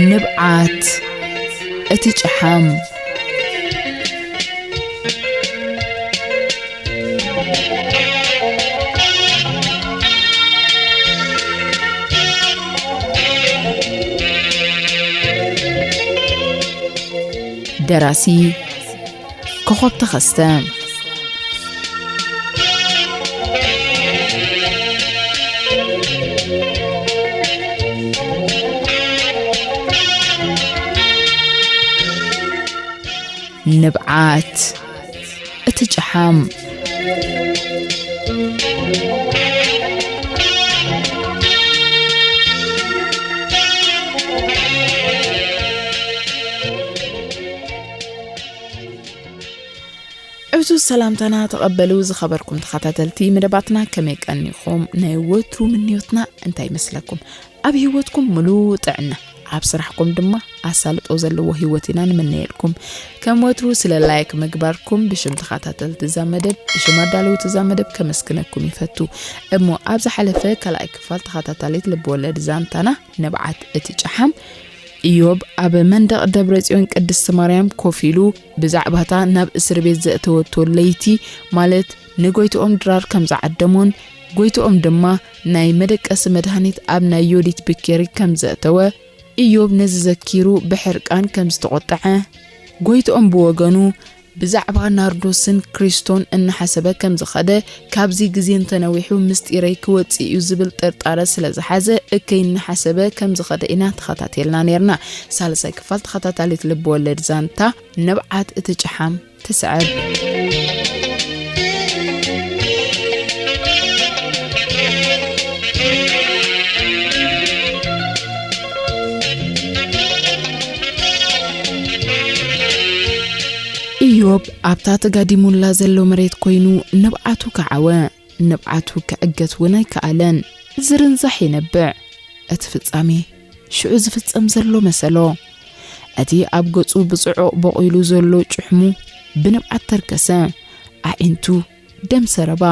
ንብዓት እቲ ጨሓም። ደራሲ ኮኾብ ተኸስተ። ንብዓት እቲ ጨሓም። ዕዙዝ ሰላምታና ተቐበሉ ዝኸበርኩም ተኸታተልቲ መደባትና፣ ከመይ ቀኒኹም? ናይ ወትሩ ምንዮትና እንታይ ይመስለኩም? ኣብ ህይወትኩም ምሉእ ጥዕና፣ ኣብ ስራሕኩም ድማ ኣሳልጦ ዘለዎ ህይወት ኢና ንምነየልኩም። ከም ወትሩ ስለ ላይክ ምግባርኩም ብሽም ተኸታተልቲ እዛ መደብ፣ ብሽም ኣዳለውቲ እዛ መደብ ከመስግነኩም ይፈቱ። እሞ ኣብ ዝሓለፈ ካልኣይ ክፋል ተኸታታሊት ልብወለድ ዛንታና ንብዓት እቲ ጨሓም፣ ኢዮብ ኣብ መንደቕ ደብረ ጽዮን ቅድስቲ ማርያም ኮፍ ኢሉ ብዛዕባታ ናብ እስር ቤት ዘእተወቶ ለይቲ፣ ማለት ንጎይትኦም ድራር ከም ዝዓደሞን ጎይትኦም ድማ ናይ መደቀሲ መድሃኒት ኣብ ናይ ዮዲት ብኬሪ ከም ዘእተወ፣ ኢዮብ ነዚ ዘኪሩ ብሕርቃን ከም ዝተቖጥዐ፣ ጎይትኦም ብወገኑ ብዛዕባ ናርዶስን ክሪስቶን እናሓሰበ ከም ዝኸደ፣ ካብዚ ግዜ እንተነዊሑ ምስጢረይ ክወጽእ እዩ ዝብል ጥርጣረ ስለ ዝሓዘ፣ እከይ እናሓሰበ ከም ዝኸደ ኢና ተኸታቲልና ነይርና። ሳልሳይ ክፋል ተኸታታሊት ልብ ወለድ ዛንታ ንብዓት እቲ ጨሓም ትስዕብ። ኢዮብ ኣብታ ተጋዲሙላ ዘሎ መሬት ኮይኑ ንብዓቱ ከዓወ። ንብዓቱ ክዕገት እውን ኣይከኣለን። ዝርንዛሕ ይነብዕ። እቲ ፍጻሜ ሽዑ ዝፍጸም ዘሎ መሰሎ። እቲ ኣብ ገጹ ብጽዑቕ በቒሉ ዘሎ ጭሕሙ ብንብዓት ተርከሰ። ኣዒንቱ ደም ሰረባ።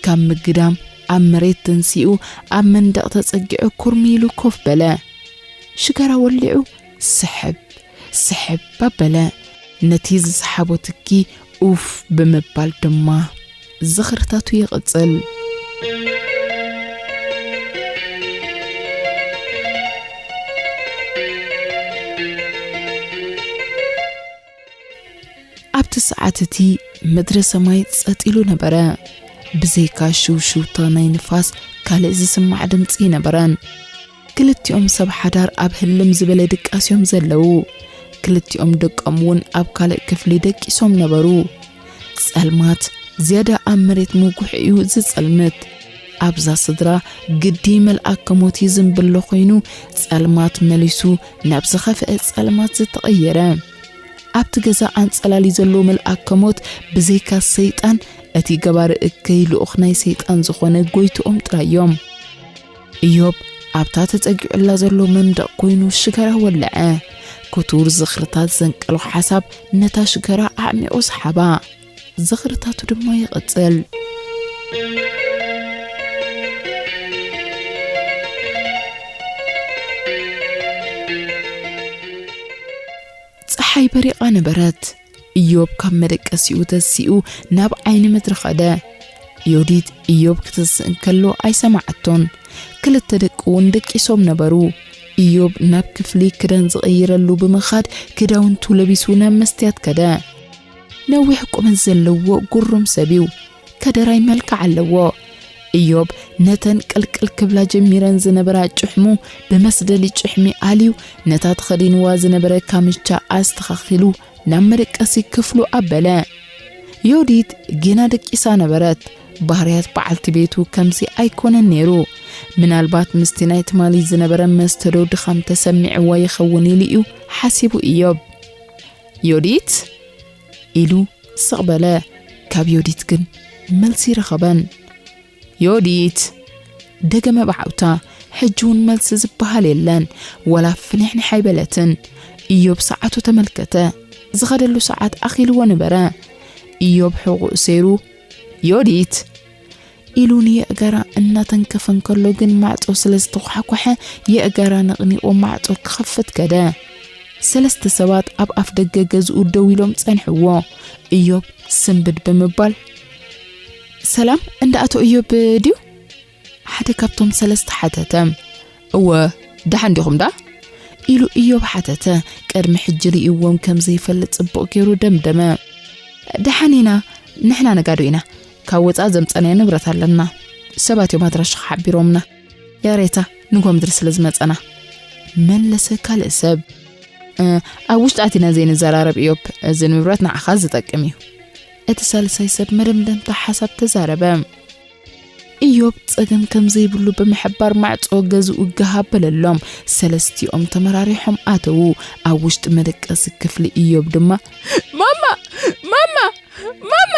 ካብ ምግዳም ኣብ መሬት ተንሲኡ ኣብ መንደቕ ተጸጊዑ ኩርሚ ኢሉ ኮፍ በለ። ሽጋራ ወሊዑ ስሕብ ስሕብ ኣበለ። ነቲ ዝሰሓቦ ትኪ ኡፍ ብምባል ድማ ዝኽርታቱ ይቕጽል። ኣብቲ ሰዓት እቲ ምድሪ ሰማይ ጸጥ ኢሉ ነበረ። ብዘይካ ሽውሽውታ ናይ ንፋስ ካልእ ዝስማዕ ድምጺ ኣይነበረን። ክልቲኦም ሰብ ሓዳር ኣብ ህልም ዝበለ ድቃስ እዮም ዘለዉ። ክልቲኦም ደቆም እውን ኣብ ካልእ ክፍሊ ደቂሶም ነበሩ። ጸልማት ዝያዳ ኣብ መሬት ምጉሕ እዩ ዝጸልምት። ኣብዛ ስድራ ግዲ መልኣከ ሞት ይዝንብሎ ኮይኑ፣ ጸልማት መሊሱ ናብ ዝኸፍአ ጸልማት ዝተቐየረ። ኣብቲ ገዛ ኣንጸላሊ ዘሎ መልኣከ ሞት ብዘይካ ሰይጣን፣ እቲ ገባሪ እከይ ልኡኽ ናይ ሰይጣን ዝኾነ ጎይትኦም ጥራይ እዮም። ኢዮብ ኣብታ ተጸጊዑላ ዘሎ መንደቕ ኮይኑ ሽጋራ ወለዐ። ክቱር ዝኽርታት ዘንቀሎ ሓሳብ ነታ ሽጋራ ኣዕሚቑ ሰሓባ። ዝኽርታቱ ድማ ይቕጽል። ጸሓይ በሪቓ ነበረት። ኢዮብ ካብ መደቀሲኡ ተሲኡ ናብ ዓይኒ ምድሪ ኸደ። ዮዲት ኢዮብ ክትስእ እንከሎ ኣይሰማዓቶን። ክልተ ደቂ እውን ደቂሶም ነበሩ። ኢዮብ ናብ ክፍሊ ክዳን ዝቕይረሉ ብምኻድ ክዳውንቱ ለቢሱ ናብ መስትያት ከደ። ነዊሕ ቁመት ዘለዎ ጉሩም ሰብ እዩ። ከደራይ መልክዕ ኣለዎ። ኢዮብ ነተን ቅልቅል ክብላ ጀሚረን ዝነበራ ጭሕሙ ብመስደሊ ጭሕሚ ኣልዩ፣ ነታ ተኸዲንዋ ዝነበረ ካምቻ ኣስተኻኺሉ ናብ መደቀሲ ክፍሉ ኣበለ። ዮዲት ጌና ደቂሳ ነበረት። ባህርያት በዓልቲ ቤቱ ከምዚ ኣይኮነን ነይሩ። ምናልባት ምስቲ ናይ ትማሊ ዝነበረ መስተ ዶ ድኻም ተሰሚዕዋ ይኸውን ኢሉ እዩ ሓሲቡ ኢዮብ። ዮዲት? ኢሉ ስቕ በለ። ካብ ዮዲት ግን መልሲ ረኸበን። ዮዲት! ደገመ ብዓውታ። ሕጂ እውን መልሲ ዝበሃል የለን። ወላ ፍንሕንሕ ኣይበለትን። ኢዮብ ሰዓቱ ተመልከተ። ዝኸደሉ ሰዓት ኣኺልዎ ነበረ። ኢዮብ ሕቑኡ ሰይሩ፣ ዮዲት! ኢሉ ንየእጋራ እናተንከፈ እንከሎ ግን ማዕጾ ስለ ዝተዃሕኳሐ የእጋራ ነቕኒቑ ማዕጾ ክኸፍት ከደ። ሰለስተ ሰባት ኣብ ኣፍ ደገ ገዝኡ ደው ኢሎም ጸንሕዎ። እዮብ ስንብድ ብምባል፣ "ሰላም፣ እንዳ ኣቶ እዮብ ድዩ?" ሓደ ካብቶም ሰለስተ ሓተተ። "እወ፣ ደሓን ዲኹም ዳ?" ኢሉ እዮብ ሓተተ። ቅድሚ ሕጂ ርእይዎም ከም ዘይፈልጥ ጽቡቕ ገይሩ ደምደመ። "ደሓን ኢና፣ ንሕና ነጋዶ ኢና። ካብ ወጻኢ ዘምጸናዮ ንብረት ኣለና። ሰባት እዮም ኣድራሻኻ ሓቢሮምና። ያሬታ፣ ንጎ ምድሪ ስለ ዝመጸና" መለሰ ካልእ ሰብ። "እ፣ ኣብ ውሽጢ ኣቲና ዘይንዘራረብ እዮብ፣ እዚ ንብረት ንዓኻ ዝጠቅም እዩ" እቲ ሳልሳይ ሰብ መደምደምታ ሓሳብ ተዛረበ። እዮብ ጸገም ከም ዘይብሉ ብምሕባር ማዕጾ ገዝኡ ጋህ ኣበለሎም። ሰለስቲኦም ተመራሪሖም ኣተዉ። ኣብ ውሽጢ መደቀሲ ክፍሊ እዮብ ድማ፣ "ማማ! ማማ! ማማ!"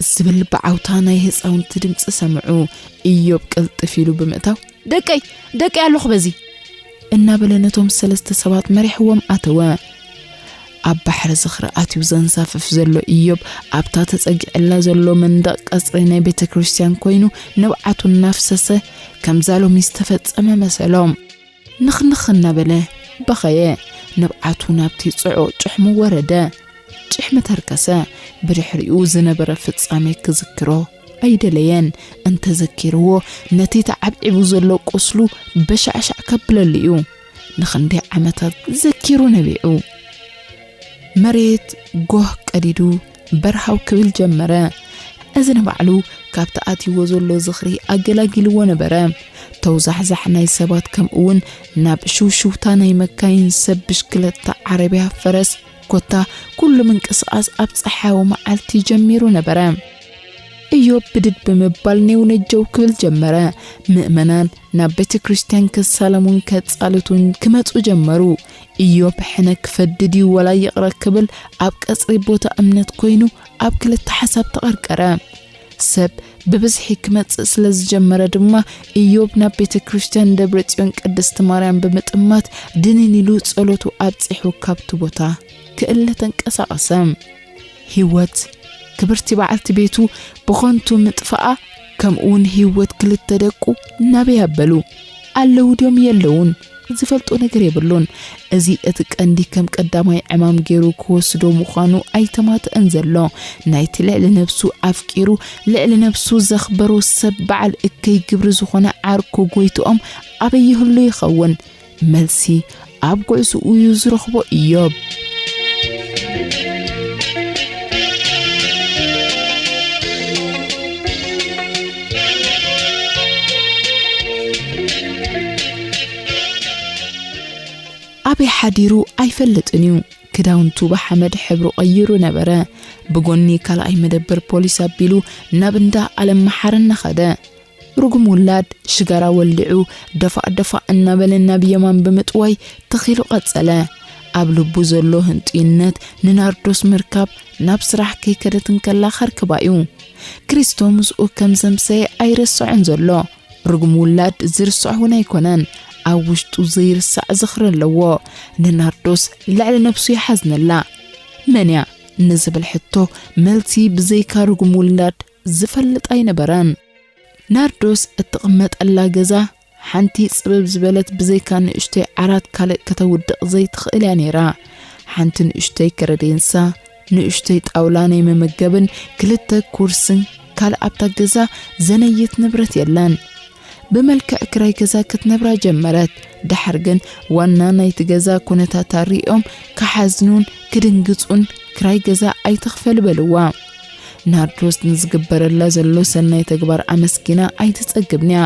ዝብል ብዓውታ ናይ ህጻውንቲ ድምጺ ሰምዑ። እዮብ ቅልጥፍ ኢሉ ብምእታው፣ "ደቀይ! ደቀይ ኣለኹ በዚ!" እናበለ ነቶም ሰለስተ ሰባት መሪሕዎም ኣተወ። ኣብ ባሕሪ ዝኽሪ ኣትዩ ዘንሳፍፍ ዘሎ እዮብ ኣብታ ተጸጊዕላ ዘሎ መንደቕ ቀጽሪ ናይ ቤተ ክርስቲያን ኮይኑ ንብዓቱ እናፍሰሰ ከምዛ ሎሚ ዝተፈጸመ መሰሎም። ንኽንኽ እናበለ በኸየ። ንብዓቱ ናብቲ ጽዑቕ ጭሕሙ ወረደ። ጭሕሚ ተርከሰ። ብድሕሪኡ ዝነበረ ፍጻሜ ክዝክሮ ኣይደለየን። እንተዘኪርዎ ነቲ ተዓብዒቡ ዘሎ ቁስሉ በሻዕሻዕ ከብለሉ እዩ። ንኽንደይ ዓመታት ዘኪሩ ነቢዑ። መሬት ጎህ ቀዲዱ በርሃው ክብል ጀመረ። እዚ ንባዕሉ ካብቲ ኣትይዎ ዘሎ ዝኽሪ ኣገላጊልዎ ነበረ። ተውዛሕዛሕ ናይ ሰባት ከምኡውን ናብ ሽውሽውታ ናይ መካይን ሰብ ብሽክለታ ዓረብያ ፈረስ ኮታ ኩሉ ምንቅስቓስ ኣብ ጸሓያዊ መዓልቲ ጀሚሩ ነበረ። እዮብ ብድድ ብምባል ኔው ነጀው ክብል ጀመረ። ምእመናን ናብ ቤተ ክርስቲያን ክሳለሙን ከጻልቱን ክመጹ ጀመሩ። እዮብ ሕነ ክፈዲ ድዩ ወላ ይቕረ ክብል ኣብ ቀጽሪ ቦታ እምነት ኮይኑ ኣብ ክልተ ሓሳብ ተቐርቀረ። ሰብ ብብዝሒ ክመጽእ ስለ ዝጀመረ ድማ እዮብ ናብ ቤተ ክርስቲያን ደብረ ጽዮን ቅድስቲ ማርያም ብምጥማት ድንን ኢሉ ጸሎቱ ኣብጺሑ ካብቲ ቦታ ክእለ ተንቀሳቐሰ። ህይወት ክብርቲ በዓልቲ ቤቱ ብኸንቱ ምጥፋኣ፣ ከምኡውን ህይወት ክልተ ደቁ ናበይ ኣበሉ? ኣለዉ ድዮም የለዉን? ዝፈልጦ ነገር የብሉን። እዚ እቲ ቀንዲ ከም ቀዳማይ ዕማም ገይሩ ክወስዶ ምዃኑ ኣይተማትአን ዘሎ። ናይቲ ልዕሊ ነብሱ ኣፍቂሩ፣ ልዕሊ ነብሱ ዘኽበሮ ሰብ በዓል እከይ ግብሪ ዝኾነ ዓርኩ ጎይትኦም ኣበይ ይህሉ ይኸውን? መልሲ ኣብ ጉዕዞኡ እዩ ዝረኽቦ። እዮብ። ኣበይ ሓዲሩ ኣይፈልጥን እዩ። ክዳውንቱ ብሓመድ ሕብሩ ቀይሩ ነበረ። ብጎኒ ካልኣይ መደበር ፖሊስ ኣቢሉ ናብ እንዳ ኣለም መሓሪ እናኸደ። ርጉም ውላድ ሽጋራ ወሊዑ ደፋእ ደፋእ እናበለ ናብ የማን ብምጥዋይ ተኺሉ ቀጸለ። ኣብ ልቡ ዘሎ ህንጡይነት ንናርዶስ ምርካብ ናብ ስራሕ ከይከደት እንከላ ከርክባ እዩ። ክሪስቶ ምስኡ ከም ዘምሰየ ኣይረስዖን ዘሎ። ርጉም ውላድ ዝርስዖ እውን ኣይኮነን። ኣብ ውሽጡ ዘይርሳዕ ዝኽሪ ኣለዎ። ንናርዶስ ልዕሊ ነብሱ ይሓዝነላ። መን እያ ንዝብል ሕቶ መልሲ ብዘይካ ርጉም ውላድ ዝፈልጥ ኣይነበረን። ናርዶስ እትቕመጠላ ገዛ ሓንቲ ጽብብ ዝበለት ብዘይካ ንእሽቶይ ዓራት ካልእ ከተውድቕ ዘይትኽእል እያ ነይራ። ሓንቲ ንእሽቶይ ከረዴንሳ፣ ንእሽቶይ ጣውላ ናይ መመገብን ክልተ ኩርስን ካልእ ኣብታ ገዛ ዘነይት ንብረት የላን። ብመልክዕ ክራይ ገዛ ክትነብራ ጀመረት። ደሓር ግን ዋና ናይቲ ገዛ ኩነታታ ሪኦም ክሓዝኑን ክድንግጹን ክራይ ገዛ ኣይትኽፈል በልዋ። ናርዶስ ንዝግበረላ ዘሎ ሰናይ ተግባር ኣመስጊና ኣይትጸግብንያ።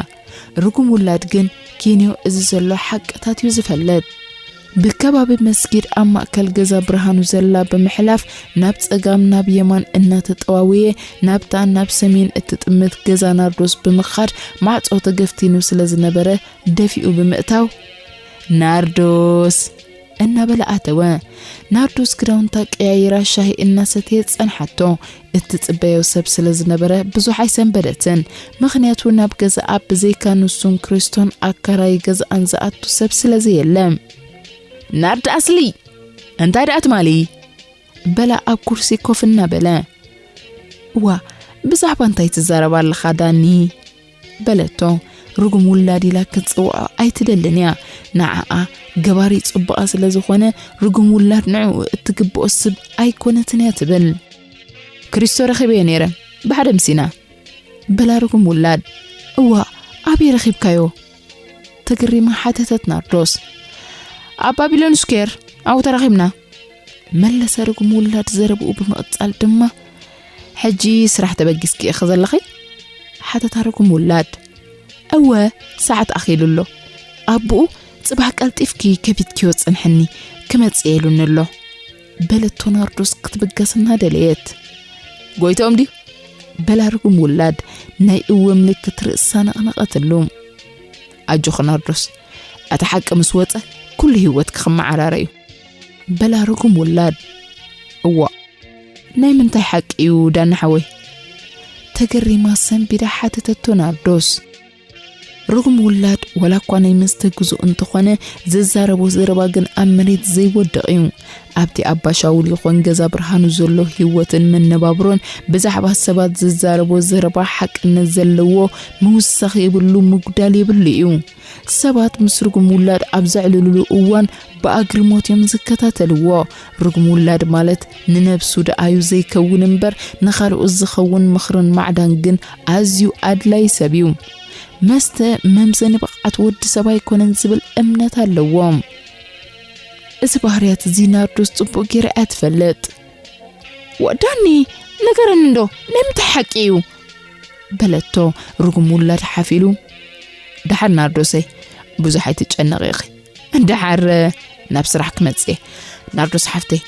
ርጉም ውላድ ግን ኪንዮ እዚ ዘሎ ሓቅታት እዩ ዝፈልጥ። ብከባቢ መስጊድ ኣብ ማእከል ገዛ ብርሃኑ ዘላ ብምሕላፍ ናብ ጸጋም ናብ የማን እናተጠዋወየ ናብታ ናብ ሰሜን እትጥምት ገዛ ናርዶስ ብምኻድ ማዕጾ ተገፍቲኑ ስለ ዝነበረ ደፊኡ ብምእታው፣ "ናርዶስ!" እናበለ ኣተወ። ናርዶስ ክዳውንታ ቀያይራ ሻሂ እናሰተየት ጸንሓቶ። እትጽበዮ ሰብ ስለ ዝነበረ ብዙሕ ኣይሰንበደትን። ምኽንያቱ ናብ ገዛኣ ብዘይካ ንሱን ክሪስቶን ኣካራይ ገዛኣን ዝኣቱ ሰብ ስለ ዘየለ። "ናርዲ ኣስሊ! እንታይ ደኣ ትማሊ?" በላ ኣብ ኩርሲ ኮፍ እናበለ። "እዋ፣ ብዛዕባ እንታይ ትዛረብ ኣለኻ ዳኒ? በለቶ። ርጉም ውላድ ኢላ ክትጽውዖ ኣይትደልን እያ። ንዓኣ ገባሪ ጽቡቓ ስለ ዝኾነ፣ ርጉም ውላድ ንዕኡ እትግብኦ ስብ ኣይኮነትን እያ ትብል። ክሪስቶ ረኺበዮ ነይረ፣ ብሓደ ምሲና። በላ ርጉም ውላድ። እዋ፣ ኣበይ ረኺብካዮ? ተገሪማ ሓተተት ናርዶስ። ኣብ ባቢሎን ስኩዌር ኣብኡ ተራኺብና። መለሰ ርጉም ውላድ ዘረብኡ ብምቕጻል ድማ። ሕጂ ስራሕ ተበጊስኪ ኢኺ ዘለኺ? ሓተታ ርጉም ውላድ። እወ፣ ሰዓት ኣኺሉ ኣሎ። ኣቦኡ ጽባሕ ቀልጢፍኪ ከቢድክዮ ጽንሕኒ ክመጽእ ኢሉኒ ኣሎ። በለቶ ናርዶስ ክትብገስ እናደለየት። ጎይቶም ድዩ? በላ ርጉም ውላድ ናይ እወ ምልክት ርእሳ ነቕነቐትሉ። ኣጆኺ ናርዶስ፣ እቲ ሓቂ ምስ ወጸ ኩሉ ህይወትኪ ክመዓራረ እዩ። በላ ርጉም ውላድ። እዋ፣ ናይ ምንታይ ሓቂ እዩ ዳና ሓወይ? ተገሪማ ሰንቢዳ ሓተተቶ ናርዶስ። ርጉም ውላድ ዋላ እኳ ናይ መስተ ግዙእ እንተኾነ፣ ዝዛረቦ ዘረባ ግን ኣብ መሬት ዘይወድቕ እዩ። ኣብቲ ኣባ ሻውል ይኹን ገዛ ብርሃኑ ዘሎ ህይወትን መነባብሮን ብዛዕባ ሰባት ዝዛረቦ ዘረባ ሓቅነት ዘለዎ ምውሳኽ የብሉ፣ ምጉዳል የብሉ እዩ። ሰባት ምስ ርጉም ውላድ ኣብ ዘዕልልሉ እዋን ብኣግርሞት እዮም ዝከታተልዎ። ርጉም ውላድ ማለት ንነብሱ ደኣዩ ዘይከውን እምበር ንኻልኦት ዝኸውን ምኽርን ማዕዳን ግን ኣዝዩ ኣድላይ ሰብ እዩ። መስተ መምዘኒ ብቕዓት ወዲ ሰብ ኣይኮነን ዝብል እምነት ኣለዎም። እዚ ባህርያት እዚ ናርዶስ ጽቡቕ ጌራ እያ ትፈልጥ። "ወዳኒ፣ ንገረኒ እንዶ፣ ናይ ምንታይ ሓቂ እዩ?" በለቶ ርጉም ውላድ ሓፊሉ። "ደሓር ናርዶሰይ፣ ብዙሕ ኣይትጨነቒ ኢኺ። ደሓር ናብ ስራሕ ክመጽእ እየ። ናርዶስ ሓፍተይ፣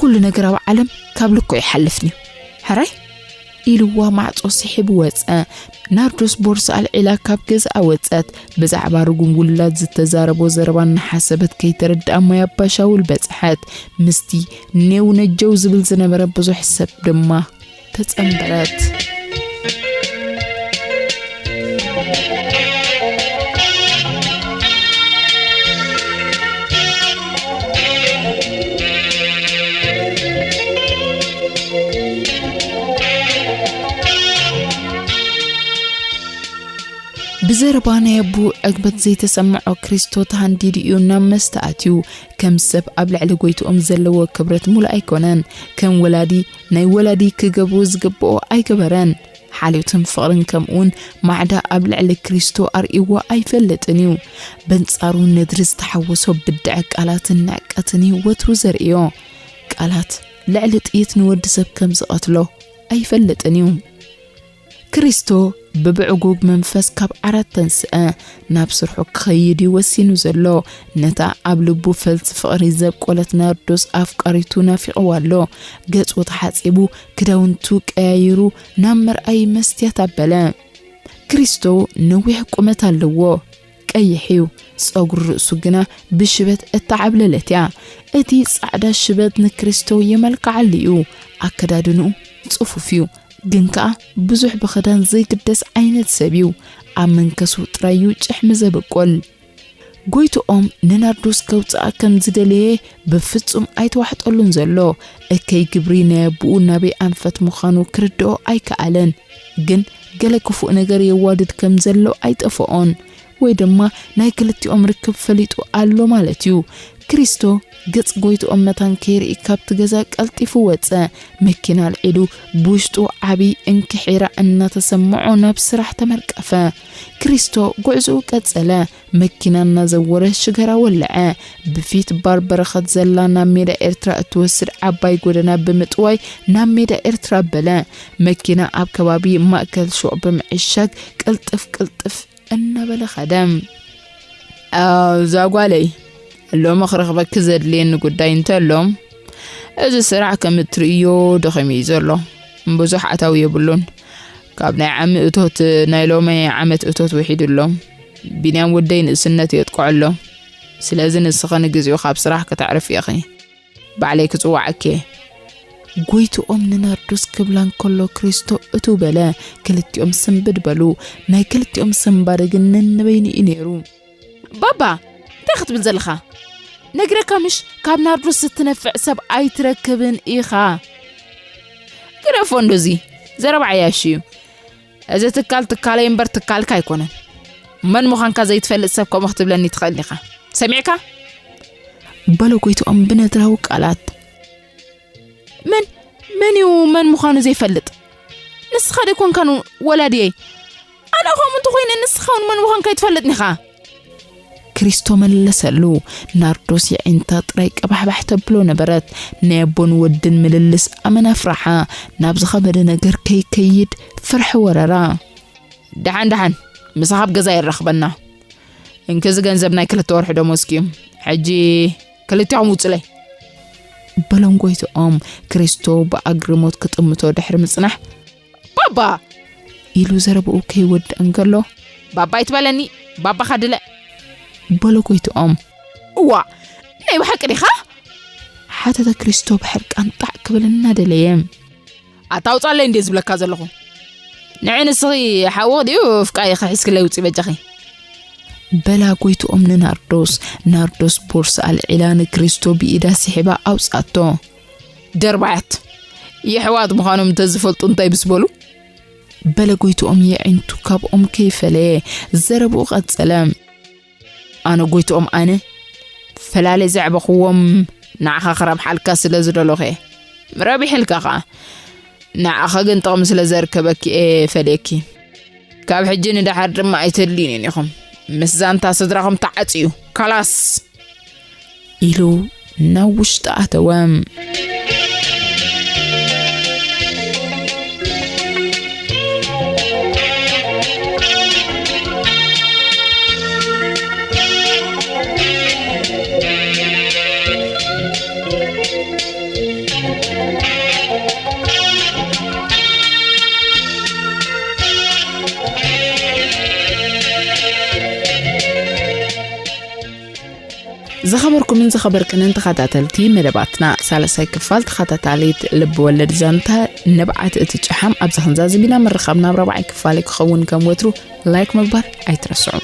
ኩሉ ነገር ኣብ ዓለም ካብ ልክዑ ይሓልፍን እዩ። ሕራይ?" ኢልዋ ማዕጾ ስሒቡ ወጸ። ናርዶስ ቦርሳ ኣልዒላ ካብ ገዛኣ ወጸት። ብዛዕባ ርጉም ውላድ ዝተዛረቦ ዘረባ እናሓሰበት ከይተረድኣ ማይ ኣባ ሻውል በጽሐት። ምስቲ ኔው ነጀው ዝብል ዝነበረ ብዙሕ ሰብ ድማ ተጸንበረት። ብዘረባ ናይ ኣቦኡ ዕግበት ዘይተሰምዖ ክሪስቶ ተሃንዲዱ እዩ ናብ መስተ ኣትዩ። ከም ሰብ ኣብ ልዕሊ ጎይትኦም ዘለዎ ክብረት ሙሉእ ኣይኮነን። ከም ወላዲ ናይ ወላዲ ክገብሮ ዝግብኦ ኣይገበረን። ሓልዮትን ፍቕርን ከምኡውን ማዕዳ ኣብ ልዕሊ ክሪስቶ ኣርእይዎ ኣይፈልጥን እዩ። በንጻሩ ነድሪ ዝተሓወሶ ብድዐ ቃላትን ንዕቀትን እዩ ወትሩ ዘርእዮ። ቃላት ልዕሊ ጥይት ንወዲ ሰብ ከም ዝቐትሎ ኣይፈልጥን እዩ። ክሪስቶ ብብዕጉግ መንፈስ ካብ ዓራት ተንስአ፣ ናብ ስርሑ ክኸይድ እዩ ወሲኑ ዘሎ። ነታ ኣብ ልቡ ፈልሲ ፍቕሪ ዘብቆለት ናርዶስ ኣፍቃሪቱ ናፊቕዋ ኣሎ። ገጹ ተሓጺቡ፣ ክዳውንቱ ቀያይሩ ናብ መርኣዪ መስትያት ኣበለ። ክሪስቶ ነዊሕ ቁመት ኣለዎ። ቀይሕ እዩ። ጸጉሪ ርእሱ ግና ብሽበት እተዓብለለት እያ። እቲ ጻዕዳ ሽበት ንክሪስቶ የመልክዓሉ እዩ። ኣከዳድንኡ ጽፉፍ እዩ፣ ግን ከኣ ብዙሕ ብኽዳን ዘይግደስ ዓይነት ሰብ እዩ። ኣብ መንከሱ ጥራይ እዩ ጭሕሚ ዘበቁል። ጎይትኦም ንናርዶስ ከውጽኣ ከም ዝደለየ ብፍጹም ኣይተዋሕጠሉን ዘሎ። እከይ ግብሪ ናይ ኣቦኡ ናበይ ኣንፈት ምዃኑ ክርድኦ ኣይከኣለን። ግን ገለ ክፉእ ነገር የዋድድ ከም ዘሎ ኣይጠፍኦን። ወይ ድማ ናይ ክልቲኦም ርክብ ፈሊጡ ኣሎ ማለት እዩ። ክሪስቶ ገጽ ጎይትኦም መታን ከይርኢ ካብቲ ገዛ ቀልጢፉ ወጸ። መኪና ኣልዒሉ ብውሽጡ ዓቢ እንክሒራ እናተሰምዖ ናብ ስራሕ ተመርቀፈ። ክሪስቶ ጉዕዞኡ ቀጸለ። መኪና እናዘወረ ሽገራ ወለዐ። ብፊት ባር በረኸት ዘላ ናብ ሜዳ ኤርትራ እትወስድ ዓባይ ጎደና ብምጥዋይ ናብ ሜዳ ኤርትራ በለ። መኪና ኣብ ከባቢ ማእከል ሹቕ ብምዕሻግ ቅልጥፍ ቅልጥፍ እናበለ ኸደ። "ኣዛ ጓለይ፣ ሎሚ ክረኽበኪ ዘድልየኒ ጉዳይ እንተሎ፣ እዚ ስራሕ ከም እትርእዮ ደኺሙ እዩ ዘሎ። ብዙሕ ኣታዊ የብሉን። ካብ ናይ ዓሚ እቶት ናይ ሎሚ ዓመት እቶት ውሒዱ ኣሎ። ቢንያም ወደይ ንእስነት የጥቅዖ ኣሎ። ስለዚ ንስኺ ንግዚኡ ካብ ስራሕ ከተዕርፊ ኢኺ። ባዕለይ ክጽውዓኪ እየ።" ጎይትኦም ንናርዶስ ክብላ እንከሎ ክሪስቶ እትው በለ። ክልቲኦም ስንብድ በሉ። ናይ ክልቲኦም ስንባደ ግን ነንበይኑ እዩ ነይሩ። "ባባ፣ እንታይ ክትብል ዘለኻ? ነግረካ ምሽ፣ ካብ ናርዶስ እትነፍዕ ሰብ ኣይትረክብን ኢኻ። ግደፎ እንዶ እዚ፣ ዘረባ ዓያሹ እዩ። እዚ ትካል ትካለይ እምበር ትካልካ ኣይኮነን። መን ምዃንካ ዘይትፈልጥ ሰብ ከምኡ ክትብለኒ ትኽእል ኢኻ። ሰሚዕካ? በሎ ጎይትኦም ብነድራዊ ቃላት። መን መን እዩ መን ምዃኑ ዘይፈልጥ? ንስኻ ደይኮንካን ወላድየይ? ኣነ ከምኡ እንተኾይነ ንስኻ እውን መን ምዃንካ ኣይትፈልጥን ኢኻ። ክሪስቶ መለሰሉ። ናርዶስ የዒንታ ጥራይ ቀባሕባሕ ተብሎ ነበረት። ናይ ኣቦን ወድን ምልልስ ኣመና ፍራሓ ናብ ዝኸበደ ነገር ከይከይድ ፍርሒ ወረራ። ደሓን ደሓን፣ ምሳኻ ኣብ ገዛ የራኽበና። እንክዚ ገንዘብ ናይ ክልተ ወርሒ ደሞዝኪ እዩ። ሕጂ ክልቲኹም ውጹለይ። በሎም ጎይትኦም። ክሪስቶ ብኣግርሞት ክጥምቶ ድሕሪ ምጽናሕ፣ ባባ! ኢሉ ዘረብኡ ከይወድእ እንከሎ፣ ባባ ኣይትበለኒ፣ ባባኻ ድለ። በሎ ጎይትኦም። እዋ፣ ናይ ብሓቂ ዲኻ? ሓተተ ክሪስቶ ብሕርቃን ጣዕ ክብል እናደለየ። ኣታ ኣውጻለይ እንዴ ዝብለካ ዘለኹ። ንዒ ንስኺ ሓውኽ ድዩ ፍቃይኺ ሒዝክለይ ውጺ በጃኺ። በላ ጎይትኦም ንናርዶስ። ናርዶስ ቦርሳ ኣልዒላ ንክሪስቶ ብኢዳ ስሒባ ኣውጻቶ። ደርባያት የሕዋት ምዃኖም እንተዝፈልጡ እንታይ ምስ በሉ? በለ ጎይትኦም የዒንቱ ካብኦም ከይፈለየ ዘረብኡ ቀጸለ። ኣነ ጎይትኦም ኣነ ፈላለ ዘዕበኽዎም ንዓኻ ክረብሓልካ ስለ ዝደለኹ እየ። ረቢሕልካ ኸዓ። ንዓኻ ግን ጥቕሚ ስለ ዘርከበኪ እየ ፈልየኪ። ካብ ሕጂ ንደሓር ድማ ኣይተድልዩንን ኢኹም። ምስ ዛንታ ስድራኹም ተዓጽዩ። ካላስ! ኢሉ ናብ ውሽጢ ኣተወ። ዝኸበርኩምን ዝኸበርክንን ተኸታተልቲ መደባትና፣ ሳልሳይ ክፋል ተኸታታሊት ልቢ ወለድ ዛንታ ንብዓት እቲ ጨሓም ኣብዚ ክንዛዝም ኢና። ምርኻብና ኣብ ራብዓይ ክፋል ክኸውን ከም ወትሩ ላይክ ምግባር ኣይትረስዑ።